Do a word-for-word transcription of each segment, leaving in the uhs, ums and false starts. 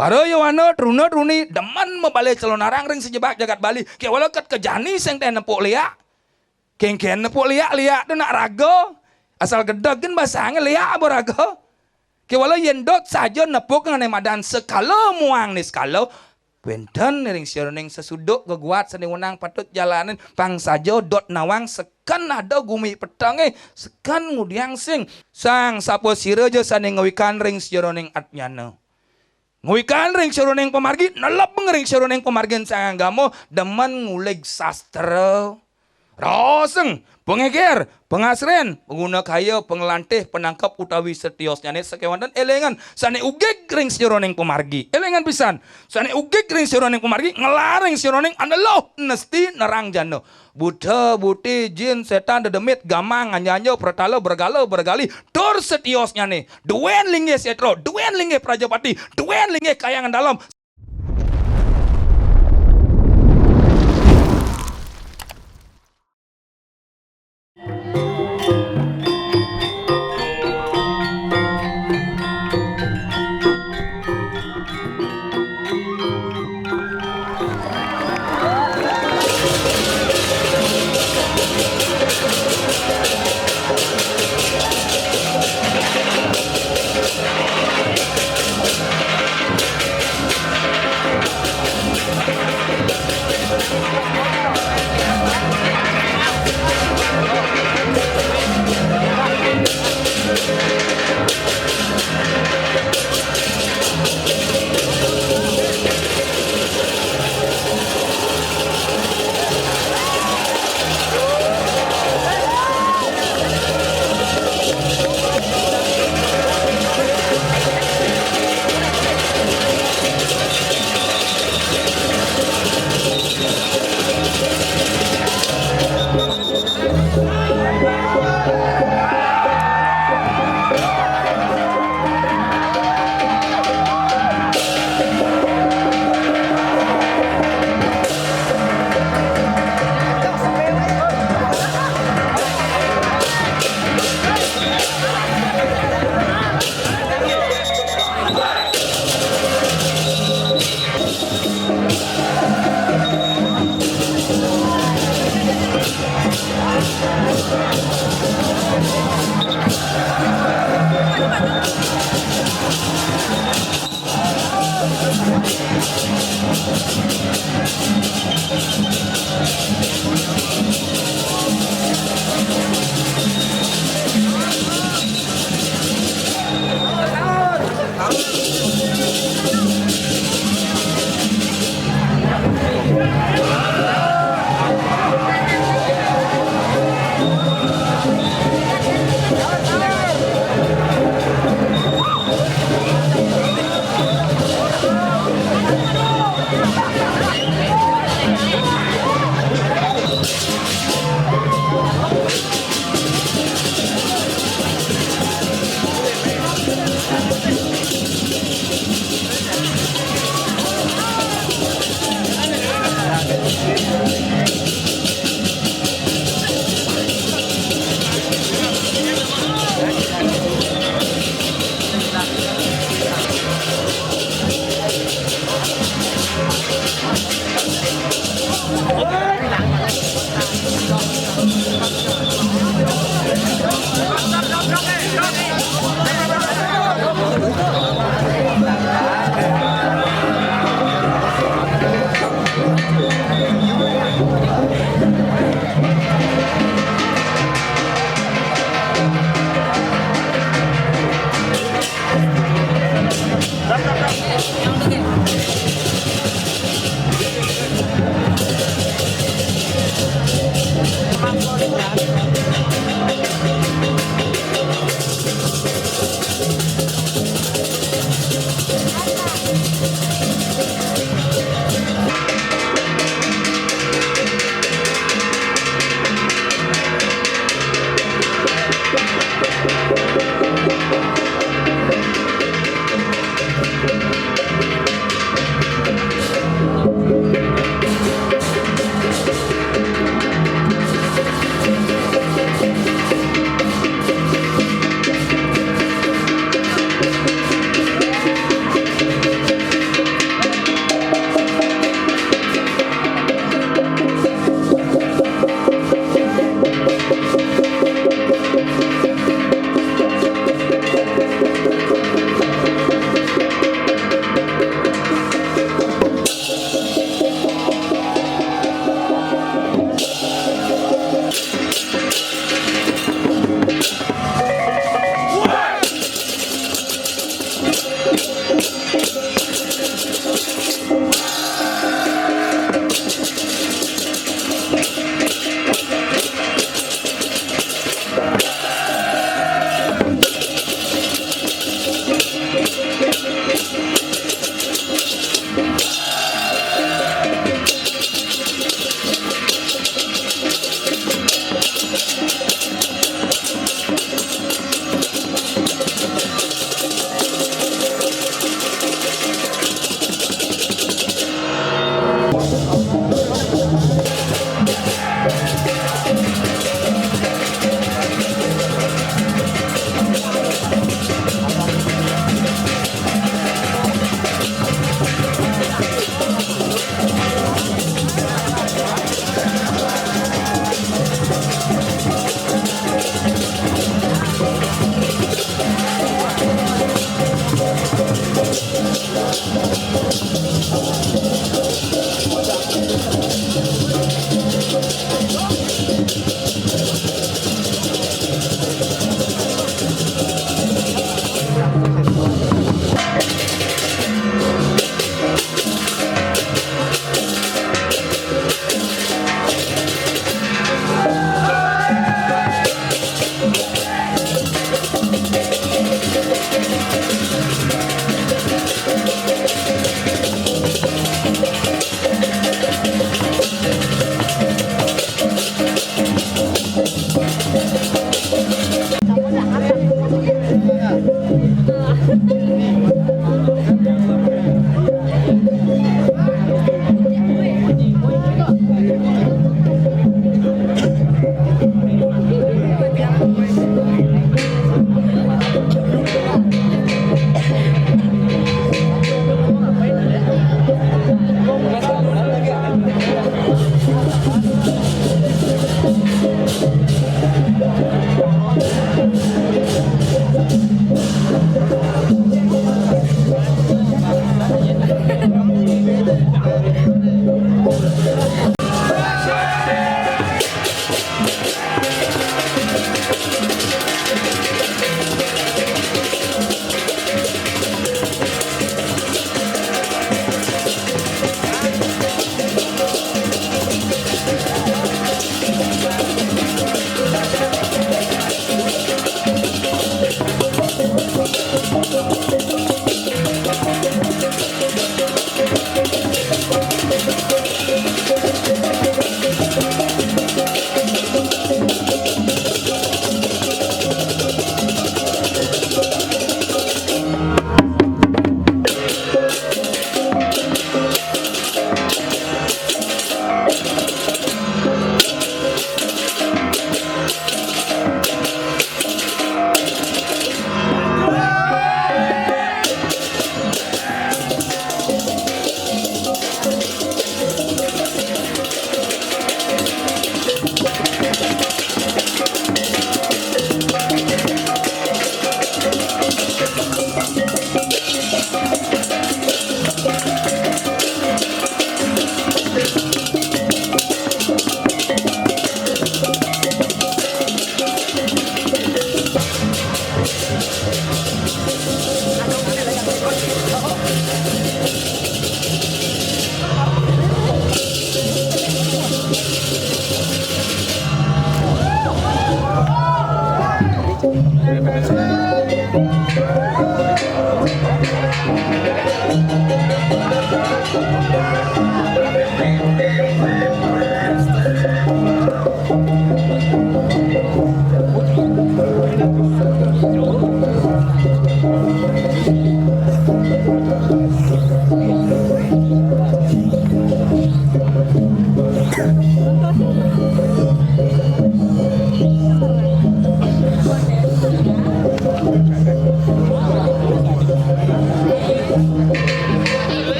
Para yowana truna-truni demen mabale calonarang ring sajebag jagat Bali. Kéwala kat ka jani sing té nepuk liak. Kénkén nepuk liak, liak to nak raga. Asal gedeg gén basangé liak aba raga. Kéwala yén dot saja nepuk ngané madan sekala muang niskala, wénten ring sajeroning sesuduk geguat sané wenang patut jalanin, pang saja dot nawang seken ada gumi petengé, seken ngudiang sing. Sang sapa sira ja sané ngawikan ring sajeroning atnyana. Ngawikan ring sajeroning pamargi, nelebang ring sajeroning pamargin sang agama, demen ngulig sastra. Roseng, pangéger, pangasrén, panguna kaya, panglantih, panangkep utawi setiosnyané sakéwanten élingan sané ugig ring sajeroning pamargi. Élingan pisan, sané ugig ring sajeroning pamargi, ngelar ring sajeroning aneluh nesti nerang jana. Buta, buti, jin, sétan, dedemit, gamang, anjanja, pratala, bergala, bergali, tur setiosnyané. Duén linggih sétra, duén linggih prajapati, duén linggih kahyangan dalem.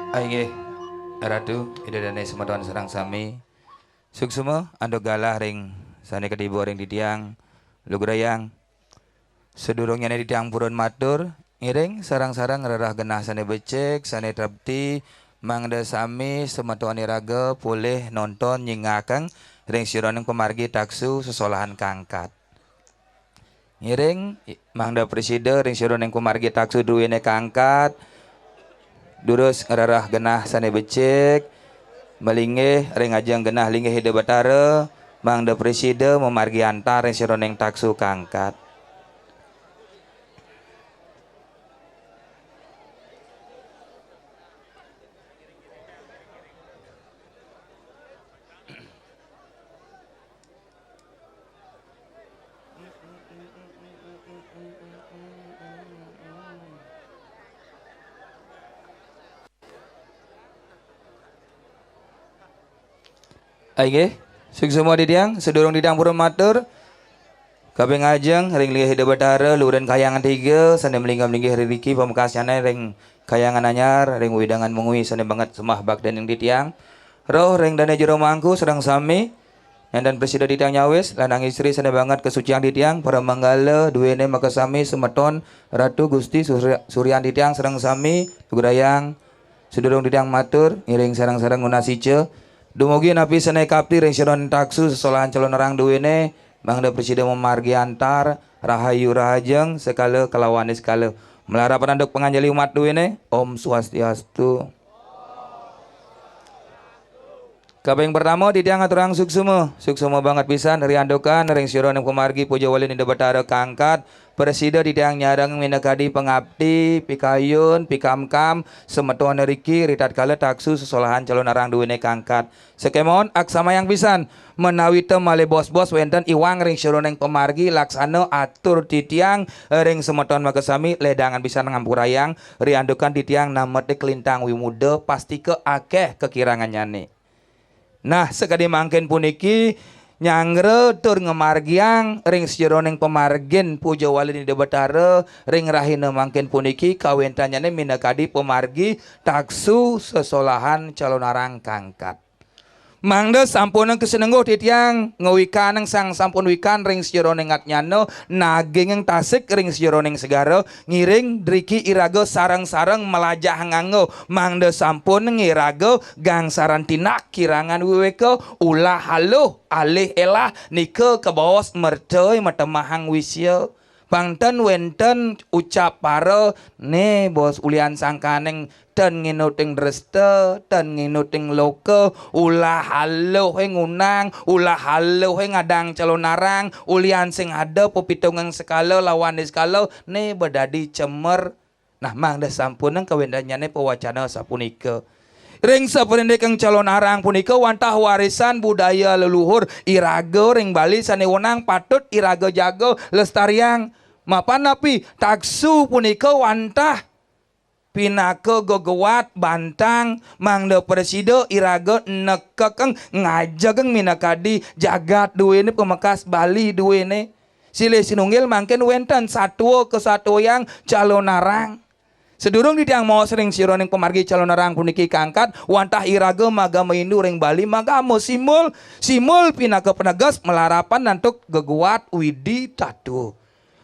Ah, inggih, Ratu, Ida Dane semeton sareng sami. Suksma antuk galah ring sane katiba ring titiang, lugrayang. Sadurungnyane titiang purun matur, ngiring sareng-sareng ngrereh genah sane becik, sane trepti, mangda sami semeton iraga polih nonton nyingaken ring sajeroning pamargi taksu sesolahan kangkat. Ngiring, mangda prasida ring sajeroning pamargi taksu druene kangkat, durus ngrereh genah sane becik, malinggih ring ajeng genah linggih Ida Batara, mangda prasida mamargi antar ring sajeroning taksu kangkat. Inggih, suksma titiang, sadurung titiang purun matur, kaping ajeng ring linggih Ida Batara, luhurin kahyangan tiga, sane malinggih-linggih ring riki pamekasnyane ring kahyangan anyar, ring wewidangan Mengwi sane banget sembah bakti ning titiang. Rauh ring dane jero mangku sareng sami, nenten prasida titiang nyawis, lanang istri sane banget kasuciang titiang, para manggala duene makasami semeton Ratu Gusti Surya-, Suryan titiang sareng sami, lugrayang. Sadurung titiang matur, ngiring sareng-sareng nunas ica. Dumugi napi sane kapti ring sajeroning taksu sesolahan calonarang duene, mangda prasida mamargi antar, rahayu rahajeng, sekala kalawan niskala. Malarapan antuk panganjali umat duene, Om Swastiastu. Kaping pertama, titiang aturang suksma. Suksma banget pisan, riantukan ring sajeroning pamargi puja wali Ida Batara kangkat, prasida titiang nyareng minakadi pangapti, pikayun, pikamkam, semeton riki, ritatkala taksu sesolahan calonarang duene kangkat. Sakemawon aksamayang pisan, menawita malih bos-bos wenten iwang ring sajeroning pamargi laksana atur titiang ring semeton makasami ledangan pisan ngampurayang, riantukan titiang namete kalintang wimuda pastika akeh kakirangannyane. Nah, sakadi mangkin puniki nyanggra tur ngamargiang ring sajeroning pamargin puja wali Ida Batara ring rahina mangkin puniki kawentannyane minakadi pamargi taksu sesolahan calonarang kangkat. Mangda sampunang kasinengguh titiang ngawikanang sang sampun wikan ring sajeroning atnyana, naginging tasik ring sajeroning segara, ngiring driki iraga sareng-sareng malajah nganggo, mangda sampun ngiraga gangsaran tindak kirangan wiweka, ulah aluh, alih elah, nika kabaos mertai matemahang wisya. Pang ten wenten ucap para, ne bos ulian sangkaning ten nginuting dresta, ten nginuting loka, ulah aluh ngunang, ulah aluh ngadang calonarang, ulian sing ada pepitungang sekala lawan niskala, ne bedadi cemer. Nah, mangda sampunang kawentannyane pawacana sapunika. Ring saperindikang calonarang punika wantah warisan budaya leluhur iraga ring Bali sane wenang patut iraga jaga lestariang. Mapan napi taksu punika wantah pinaka geguat bantang mangda prasida iraga nekekeng ngajegeng minakadi jagat duene pamekas Bali duene. Silih sinunggil mangkin wenten satua kasatuayang calonarang. Sadurung titiang maos ring sajeroning pamargi calonarang puniki kangkat, wantah iraga magama Hindu ring Bali magama simbol. Simbol pinaka paneges malarapan antuk geguat Widi Tatwa.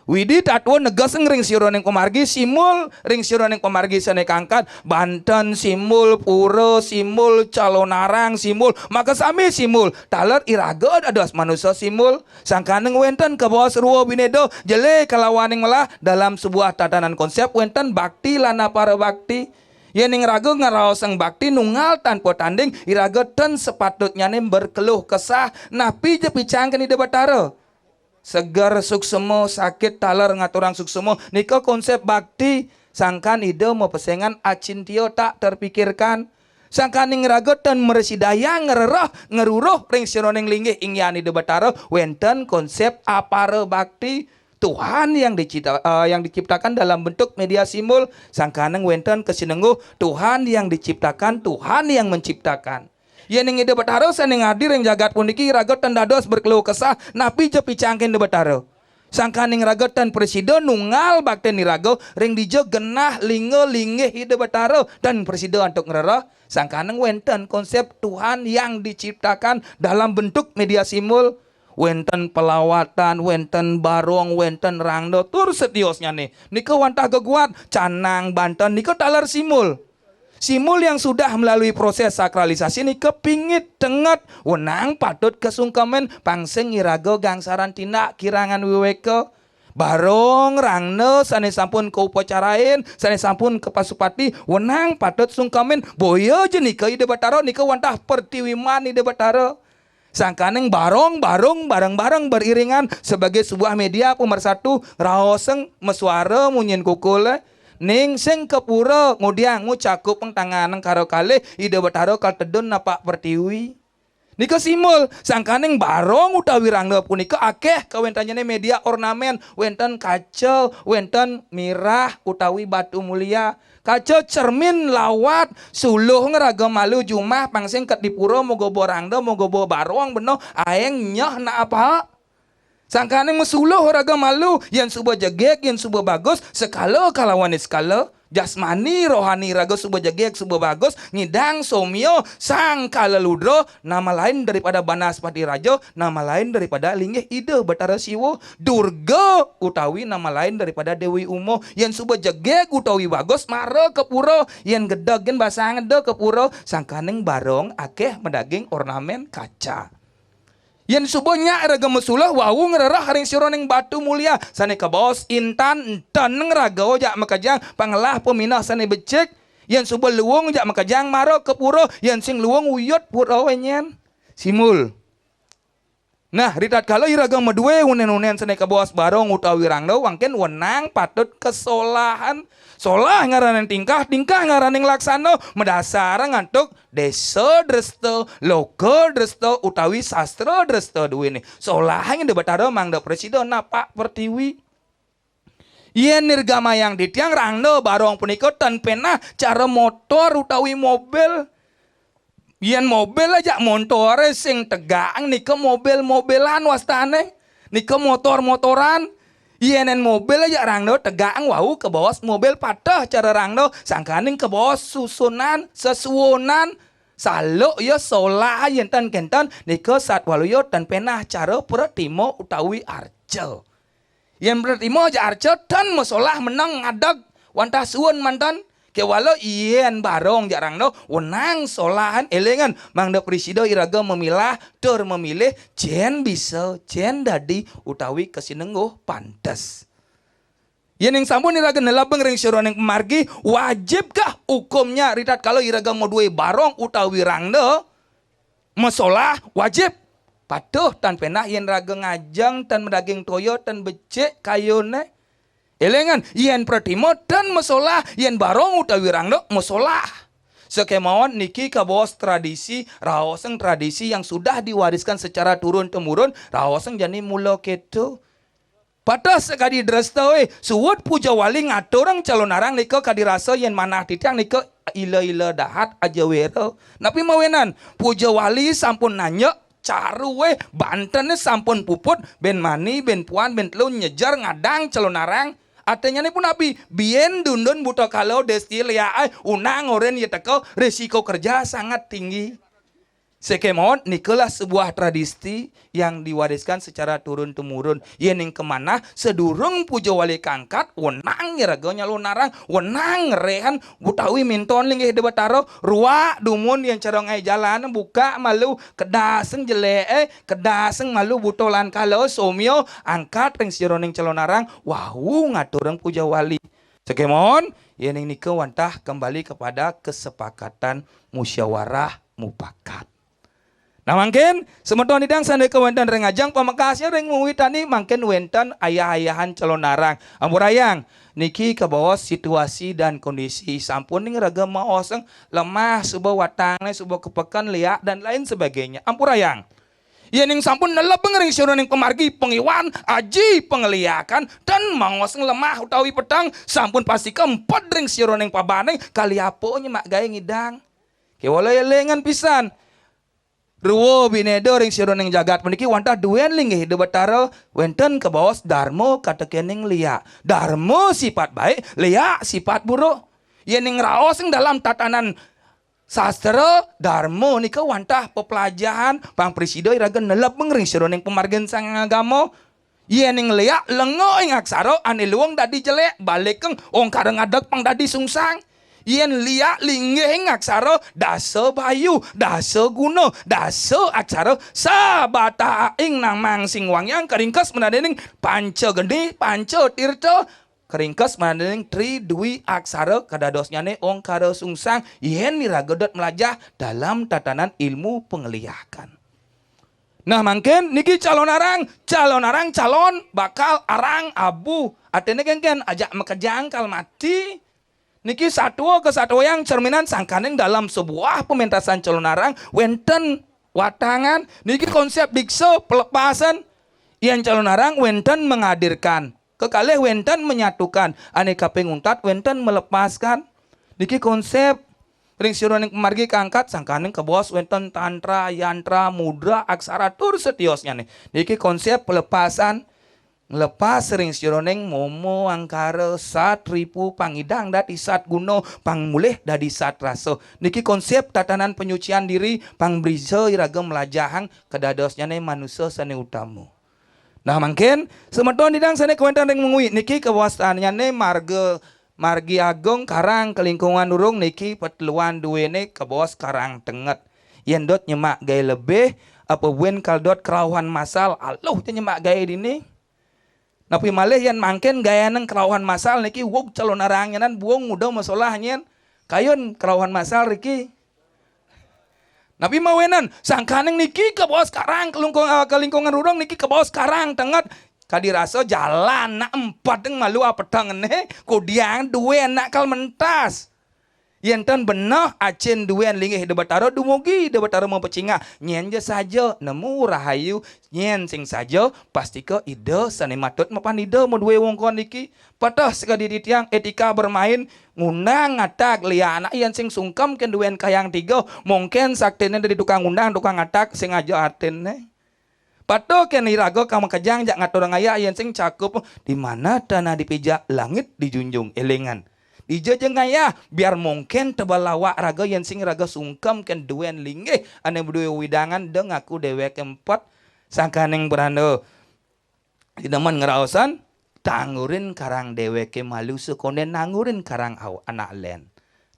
Widi Tatwa negesang ring sajeroning pamargi simbol, ring sajeroning pamargi sane kangkat, banten simbol, pura simbol, calonarang simbol, makasami simbol. Taler iraga dados manusa simbol. Sangkaning wenten kabaos rwa bineda, jele kalawaning melah, dalam sebuah tatanan konsep wenten bakti lan aparabakti. Yening raga ngraosang bakti nunggal tanpa tanding, iraga ten sepatutnyane berkeluh kesah, napi ja picangkan Ida Batara. Seger suksma, sakit taler ngaturang suksma, nika konsep bakti. Sangkan Ida mapesengan acintya tak terpikirkan. Sangkaning raga ten mrasidayang ngrereh, ngruruh ring sajeroning linggih inggihan Ida Batara, wenten konsep aparabakti. Tuhan yang dicipta-, eh, yang diciptakan dalam bentuk media simbol, sangkaning wenten kasinengguh Tuhan yang diciptakan, Tuhan yang menciptakan. Yening Ida Batara sane ngadi ring jagat puniki raga ten dados berkeluh kesah, napi ja picangkan Ida Batara. Sangkaning raga tan prasida nunggal baktin iraga ring dija genah lingga linggih Ida Batara, tan prasida antuk ngrereh. Sangkaning wénten konsép Tuhan yang diciptakan dalam bentuk media simbol. Wénten pelawatan, wénten barong, wénten rangda, tur setiosnyané. Nika wantah geguat, canang, banten, nika taler simbol. Simbol yang sudah melalui proses sakralisasi nika pingit, tenget, wenang patut kasungkemin, pang sing iraga gangsaran tindak kirangan wiwéka. Barong, rangda sané sampun kaupacarain, sané sampun kapasupati, wenang patut sungkemin, boya ja nika Ida Batara, nika wantah pertiwiman Ida Batara. Sangkaning barong-barong bareng-bareng beriringan sebagai sebuah media pemersatu, raosang masuara munyin kukulé, ning sing ka pura ngudiang ngucakupang tanganang kara kalih, Ida Batara katedun napak pertiwi. Nika simbol, sangkaning barong utawi rangda punika akéh kawéntenanyané media ornamén, wénten kaca, wénten mirah utawi batu mulia. Kaca cermin lawat, suluh ngraga malu jumah pang sing ket di pura moga bawa rangda, moga bawa barong, bena aéng nyeh nak apa? Sangkaning masuluh raga malu, yén suba jegég, yén suba bagus, sekala kalawan niskala, jasmani, rohani raga suba jegég, suba bagus, ngidang somya, sangkala ludra, nama lain daripada Banaspati Raja, nama lain daripada linggih Ida Batara Siwa. Durga utawi nama lain daripada Déwi Uma. Yén suba jegég utawi bagus, mara ka pura. Yén gedeg gén basang eda ka pura, sangkaning barong akéh madaging ornamén kaca. Yén suba nyak raga masuluh, wau ngrereh ring sajeroning batu mulia, sané kabaos intan, enten ngraga jak makejang, pangelah paminah sané becik. Yén suba luung jak makejang, mara ka pura, yén sing luung uyut pura wénten. Simbol. Nah, ritatkala iraga madué unén-unén sané kabaos barong utawi rangda, mangkin wenang patut kasolahan. Solah ngaraning tingkah, tingkah ngaraning laksana, madasar antuk désa dresta, loka dresta, utawi sastra dresta duéné. Solahan Ida Batara mangda prasida napak pertiwi. Yén nirgamayang titiang, rangda barong punika tan pénah cara motor utawi mobil. Yén mobil ajak montoré sing tegaang, nika mobil-mobilan wastané, nika motor-motoran. Yén mobil ajak rangda tegaang, wau kabaos mobil pateh cara rangda, sangkaning kabaos susunan, sesuunan. Saluk ya solah yén tan kénten, nika satwaluya tan pénah cara pratima utawi arca. Yén pratima ja arca, tan masolah meneng ngadeg wantah suun manten. Kéwala yén barong jak rangda, wenang solahan, élingang mangda prasida iraga mamilah tur mamilih, jén bisa, jén dadi, utawi kasinengguh pantes. Yéning sampun iraga nelebang ring sajeroning pamargi, wajibkah hukumnya ritatkala iraga madué barong utawi rangda masolah? Wajib. Patuh tan pénah yén raga ngajeng, tan madaging toya, tan becik kayuné. Élingang, yén pratima tan masolah, yén barong utawi rangda masolah. Sakémaon niki kabaos tradisi, raosang tradisi yang sudah diwariskan secara turun-temurun, raosang jani mula kéto. Pateh sakadi dresta, wé, suud puja wali ngaturang calonarang nika kadi rasa yén manah titiang nika ila-ila dahat aja wéra. Napi mawinan? Puja wali sampun nanjak, caru, wé, bantené sampun puput, bén mani, bén puan, bén telun nyejar ngadang calonarang. Artinyané punapi? Biin dundun buta kala, désti léak, ai, unang orén ya teka, risiko kerja sangat tinggi. Sakémaon, nikalah sebuah tradisi yang diwariskan secara turun-temurun. Yéning kamanah, sadurung puja wali kaangkat, wenang iraga nyalonarang, wenang ngréhan utawi minton linggih Ida Batara, ruak dumun yén cara ngaé jalan, buka malu, kedasang jeléké, kedasang malu buta lan kala, somya, angkat ring sajeroning calonarang, wau ngaturang puja wali. Sakémaon, yéning nika wantah kembali kepada kesepakatan musyawarah mufakat. Nah, mangkin semeton idang sané kawénten ring ajeng pamekasnya ring muwitani, mangkin wénten ayah-ayahan calonarang. Ampurayang, niki kabaos situasi dan kondisi, sampun ning raga maosang lemah, suba watangné, suba kepeken, léak, dan lain sebagainya. Ampurayang. Yéning sampun nelebang ring sajeroning pamargi, pangiwan, aji, pangliakan, tan maosang lemah utawi peteng, sampun pasti kemped ring sajeroning pabané, kali apa nyemak gaé ngidang. Kéwala élingang pisan. Drua bineda ring sajeroning jagat puniki wantah duén linggih Ida Batara, wénten kabaos darma katekening liak. Darma sipat baik, liak sipat buruk. Yéning raos ing dalam tatanan sastra, darma nika wantah peplajahan, pang prasida iraga nelebang ring sajeroning pamargin sang agama. Yéning liak lenga ing aksara, ané luung dadi jelék, balikang ongkara ngadeg pang dadi sungsang. Yén liak linggih ing aksara, dasa bayu, dasa guna, dasa aksara, sabatah ing namang sing wangiang, karingkes madaning panca geni, panca tirta, karingkes madaning tri dwi aksara, kadadosnyané ongkara sungsang, yén iraga dot mlajah dalam tatanan ilmu pangliakan. Nah, mangkin niki calonarang, calonarang calon bakal arang abu. Artiné kénkén ajak makejang kal mati. Niki satua kasatuayang cerminan sangkaning dalam sebuah pementasan calonarang wénten watangan. Niki konsep diksa pelepasan. Yén calonarang wénten menghadirkan. Kekalih wénten menyatukan, ané kaping untat wénten melepaskan. Niki konsep ring sajeroning pamargi kaangkat sangkaning kabaos wénten tantra, yantra, mudra, aksara, tur setiosnyané. Niki konsep pelepasan, nglepas ring sajeroning mama angkara sat ripu pang nyidang dadi sat guna, pang mulih dadi sat rasa. Niki konsep tatanan penyucian diri, pang bisa iraga mlajahang kadadosnyané manusa sané utama. Nah, mangkin semeton nyidang sané kawéntenan ring mungguing niki kawastannyané marga, margi agung Karang Kalingkungan Durung niki peteluan duéné kabaos Karang Tenget. Yén dot nyemak gaé lebih, apa buin kal dot kerauhan masal, aluh ja nyemak gaé dini. Napi malih yén mangkin gaénang kerauhan masal niki wug calonarang nyanan buung nguda masolah nyén. Kayun kerauhan masal riki. Napi mawinan, sangkaning niki kabaos Karang Kalingkung-, eh, Kalingkungan Durung niki kabaos Karang Tenget. Kadi rasa jalan nak empat deng malu apeteng né, kudiang dué anak kal mentas. Yén ten beneh acén duén linggih Ida Batara dumugi Ida Batara mapacingak. Nyén ja saja nemu rahayu, nyén sing saja pastika Ida sané matut mapan Ida madué wewengkon niki. Pateh sakadi titiang étika bermain, ngundang ngatak liak anak yén sing sungkem kén duén kayang tiga, mungkin saktiné dadi tukang ngundang, tukang ngatak sing aja artiné. Patuh kén iraga kang makejang jak ngaturang ayah yén sing cakup, di mana tanah dipijak, langit dijunjung, élingan. Dija ja ngayah, biar mungkin tebel awak raga yén sing raga sungkem kén duén linggih ané madué wewidangan da ngaku déwék empet. Sangkaning branda demen ngraosan, tanggurin karang déwéké malu sakondén nanggurin karang aw-, anak lén.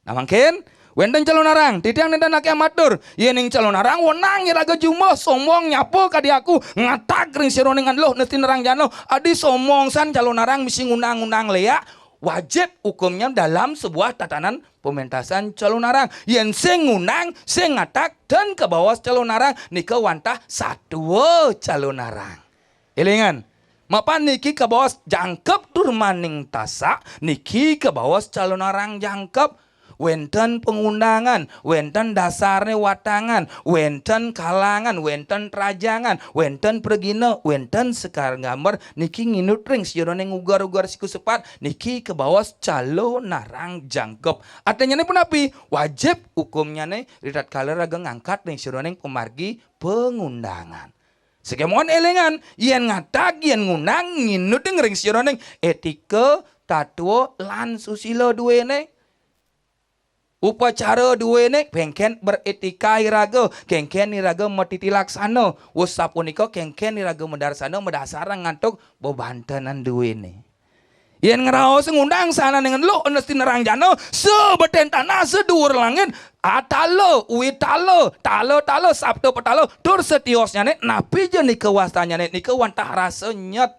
Nah, mangkin wénten calonarang, titiang nénten akéh matur, yéning calonarang wenang iraga jumbuh sombong nyapa kadi aku, ngatak ring sajeroning aluh nesti nerang jana, adi sombong san calonarang misi ngundang-undang liak, wajib hukumnya dalam sebuah tatanan pementasan calonarang. Yén sing ngundang, sing ngatak, tan kabaos calonarang, nika wantah satua calonarang. Élingan, mapan niki kabaos jangkep tur maning tasak, niki kabaos calonarang jangkep. Wénten pangundangan, wénten dasarné watangan, wénten kalangan, wénten trajangan, wénten pragina, wénten sekar gambar, niki nginut ring sajeroning uger-uger siku sepat, niki kabaos calonarang jangkep. Artinyané punapi? Wajib hukumnyané ritatkala raga ngangkat ring sajeroning pamargi pangundangan. Sakémaon élingan, yén ngatak, yén ngundang, nginut ring sajeroning étika, tatua, lan susila duéné. Upacara duéné, kénkén berétika iraga, kénkén iraga matiti laksana. Wus sapunika, kénkén iraga madarsana, madasar antuk bebantenan duéné. Yén ngraos ngundang sahananing luh nesti nerang jana, sabetén tanah, saduur langit, atala, witala, tala-tala, sapta petala, tur setiosnyané, napi ja nika wastanyané, nika wantah rasa nyet.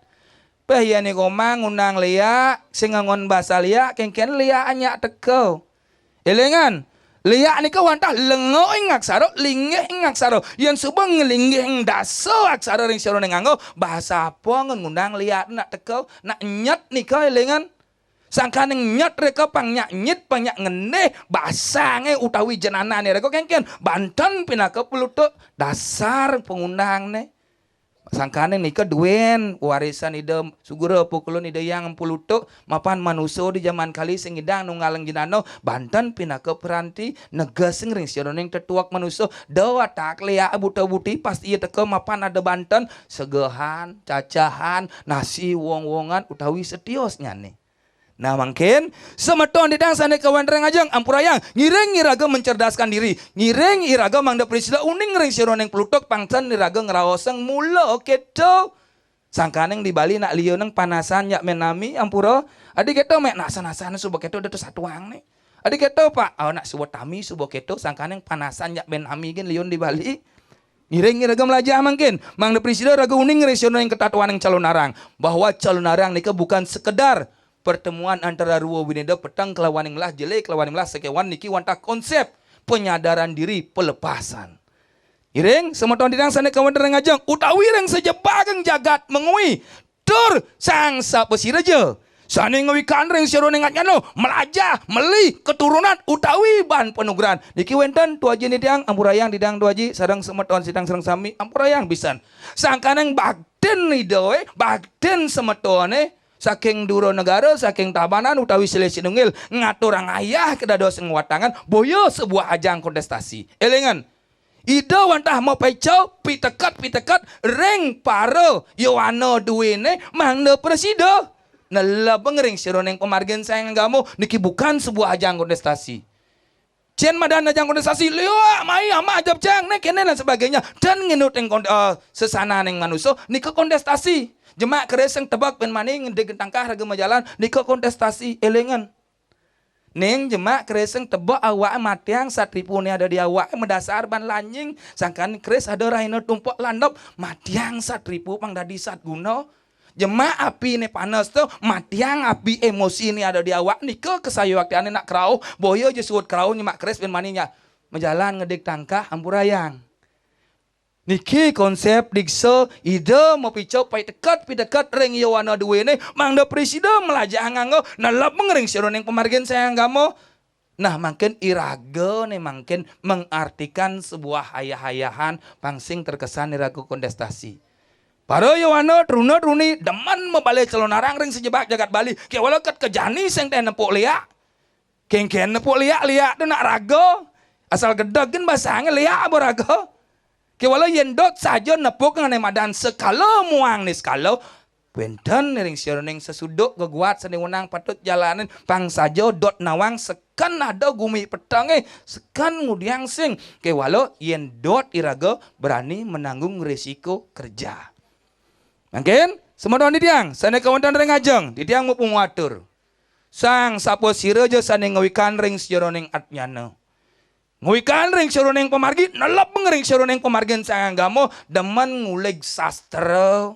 Péh yén nika omang ngundang liak, sing ngangon basa liak, kénkén liak nyak teka. Élingan, liak nika wantah lenga ing aksara, linggih ing aksara. Yén suba nglinggih ing dasa aksara ring sajeroning angga, basa apa ngan ngundang liak nak teka, nak nyet nika élingan. Sangkaning nyet rika pang nyak nyit, pang nyak ngendih, basangé utawi jenanané rika kénkén, banten pinaka pelutuk dasar pangundangné. Sangkaning nika duén warisan Ida Sugura Pukulun Ida Hyang Empu Lutuk mapan manusa di jaman kali sing nyidang nunggaling jenana banten pinaka piranti negesing ring sajeroning tetuek manusa. Da watak liak buta buti pasti ia teka mapan ada banten segehan, cacahan, nasi wong-wongan utawi setiosnyané. Nah, mangkin semeton titiang sané kawentar ring ajeng, ampurayang, ngiring iraga mencerdaskan diri, ngiring iraga mangda prasida uning ring sajeroning pelutuk pang ten iraga ngraosang mula kéto. Sangkaning di Bali nak liunang panasan nyak mén nami, ampura. Adi kéto mék nak san-asan suba kéto dados satuang né. Adi kéto, Pak, oh, nak suba tami suba kéto, sangkaning panasan nyak mén nami gén liun di Bali. Ngiring iraga mlajah mangkin. Mangda prasida raga uning ring sajeroning ketatuaning calonarang bahwa calonarang nika bukan sekedar pertemuan antara rua bineda peteng kelawaning melah jelé kelawaning melah sakéwan, niki wantah konsep penyadaran diri, pelepasan. Iring semeton titiang sané kawentar ring ajeng utawi ring sajebaging jagat mengwi tur sang sapasira ja sané ngwikan ring sajeroning ajnyana, mlajah, meli, keturunan utawi ban panugrahan. Niki wénten Tuaji titiang, ampurayang titiang Tuaji, sareng semeton titiang sareng sami, ampurayang pisan. Sangkaning baktin Ida, baktin semetoné, saking dura negara, saking Tabanan utawi silih sinunggil ngaturang ayah kadadosang watangan, boya sebuah ajang kontestasi. Élingan, Ida wantah mapaica piteket-piteket ring para yowana duéné mangda prasida nelebang ring sajeroning pamargin sang agama, niki bukan sebuah ajang kontestasi. Cén madan ajang kontestasi, liak mai amah ajab cang, né kéné dan sebagainya. Dan nginut ing kon-, eh, sesananing manusa, nika kontestasi. Jemak keris sing tebek pin mani ngedig tangkah raga majalan, nika kontestasi, élingan. Ning jemak keris sing tebek awak matiang satripuné ada di awak madasar ban lanying, sangkan keris ada rahina tumpek landep, matiang satripu pang dadi satguna. Jemak apiné panas to, matiang api emosiné ada di awak, nika kasayuaktiané nak kerauh, boya ja suud kerauh nyemak keris pin mani nya majalan ngedig tangkah, ampurayang. Niki konsep diksa Ida mapica piteket-piteket ring yowana duéné, mangda prasida mlajah nganggo nelebang ring sajeroning pamargin sang agama. Nah, mangkin iraga né mangkin mengartikan sebuah ayah-ayahan pang sing terkesan iraga kontestasi. Para yowana truna-truni demen mabalih calonarang ring sajebag jagat Bali, kéwala kat kejani sing ten nepuk liak. Kénkén nepuk liak, liak to nak raga. Asal gedeg gén basangé liak ba raga. Kéwala yén dot saja nepuk ngané madan sekala muang niskala, wénten ring sajeroning sesuduk geguat sané wenang patut jalanin pang saja dot nawang seken ada gumi petengé, seken ngudiang sing. Kéwala yén dot iraga berani menanggung risiko kerja. Mangkin, semeton titiang, sané kawentan ring ajeng, titiang mapungu atur. Sang sapasira ja sané ngwikan ring sajeroning ajnyana. Ngwikan ring sajeroning pamargi, nelebang ring sajeroning pamargin sang agama, demen ngulig sastra.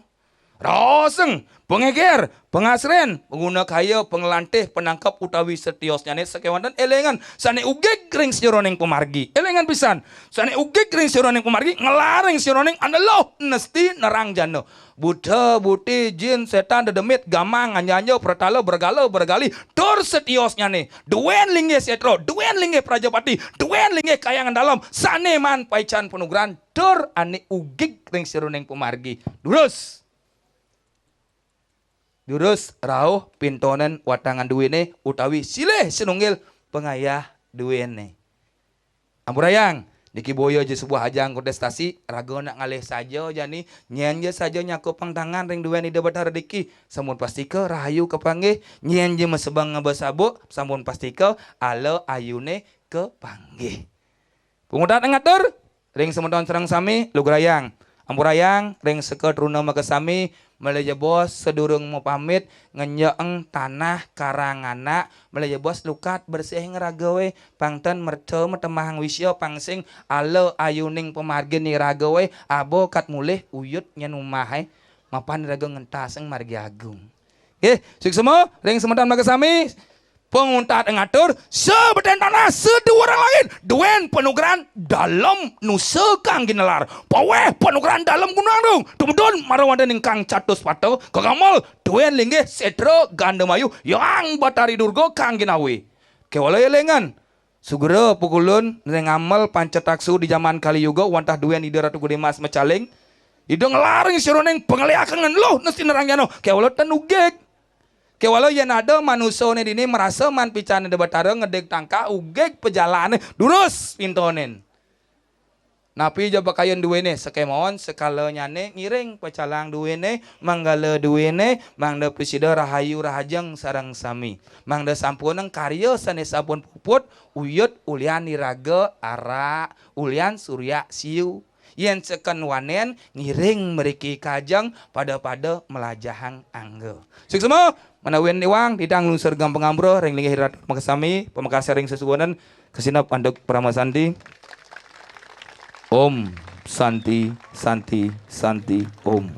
Raosang, pangéger, pangasrén, panguna kaya, panglantih, panangkep utawi setiosnyané sakéwanten élingan, sané ugig ring sajeroning pamargi. Élingan pisan, sané ugig ring sajeroning pamargi, ngelar ring sajeroning aneluh nesti nerang jana. Buta, buti, jin, sétan, dedemit, gamang, anjanja, pratala, bergala, bergali, tur setiosnyané. Duén linggih sétra, duén linggih prajapati, duén linggih kahyangan dalem, sané maan paican panugrahan, tur ané ugig ring sajeroning pamargi. Durus. Durus rauh pintonan watangan duéné utawi silih sinunggil pangayah duéné. Ampurayang, niki boya ja sebuah ajang kontestasi, raga nak ngalih saja jani, nyén ja saja nyakupang tangan ring duén Ida Batara Diki, sampun pastika rahayu kapanggih, nyén ja masebeng ngaba sabuk, sampun pastika ala ayuné kapanggih. Panguntat ngatur, ring semeton sareng sami, lugrayang. Ampurayang, ring seka truna makasami, malih jebos sadurung mapamit, ngenjekang tanah karang anak, malih jebos lukat bersihing ragaé, pang ten merta matembahang wisia pang sing ala ayuning pamargin iragaé, aba kat mulih uyut nyen umahé, mapan iraga ngentasang margi agung. Nggih, suksma ring semeton makasami, panguntat ngatur, sabeten tanah, saduwurang langit, duén panugrahan dalem nusa kang ginelar, paweh panugrahan dalem Gunung Agung, tumedun mara wonten ingkang catus pata, kagamel duén linggih sétra ganda mayu, Hyang Batari Durga kang ginawi. Kéwala élingan, Sugera Pukulun ring amel pancataksu di jaman Kali Yuga wantah duén Ida Ratu Gedé Mas Macaling. Ida nglarang sira ning pangalihaken ngen luh nesti nerang jano. Kewala ten ugig. Kewala yen ada manusa ne dini merasa man pican Ida Batara ngedig tangkah ugig pejalane durus pintonen. Napi ja pakayun duene, sakemawon sekalanyane ngiring pecalang duene, manggala duene, mangda prasida rahayu rahajeng sareng sami. Mangda sampunang karya sane sampun puput, uyut ulian iraga arak, ulian suryak siu. Yen seken wanen ngiring mriki kajeng pada-pada melajahang angga. Suksma menawi niwang titiang nglungsur gampeng ampura ring linggih rat makasami, pamekasa ring sesuwunan, kasineb antuk parama santi. Om Santi, Santi, Santi, Om.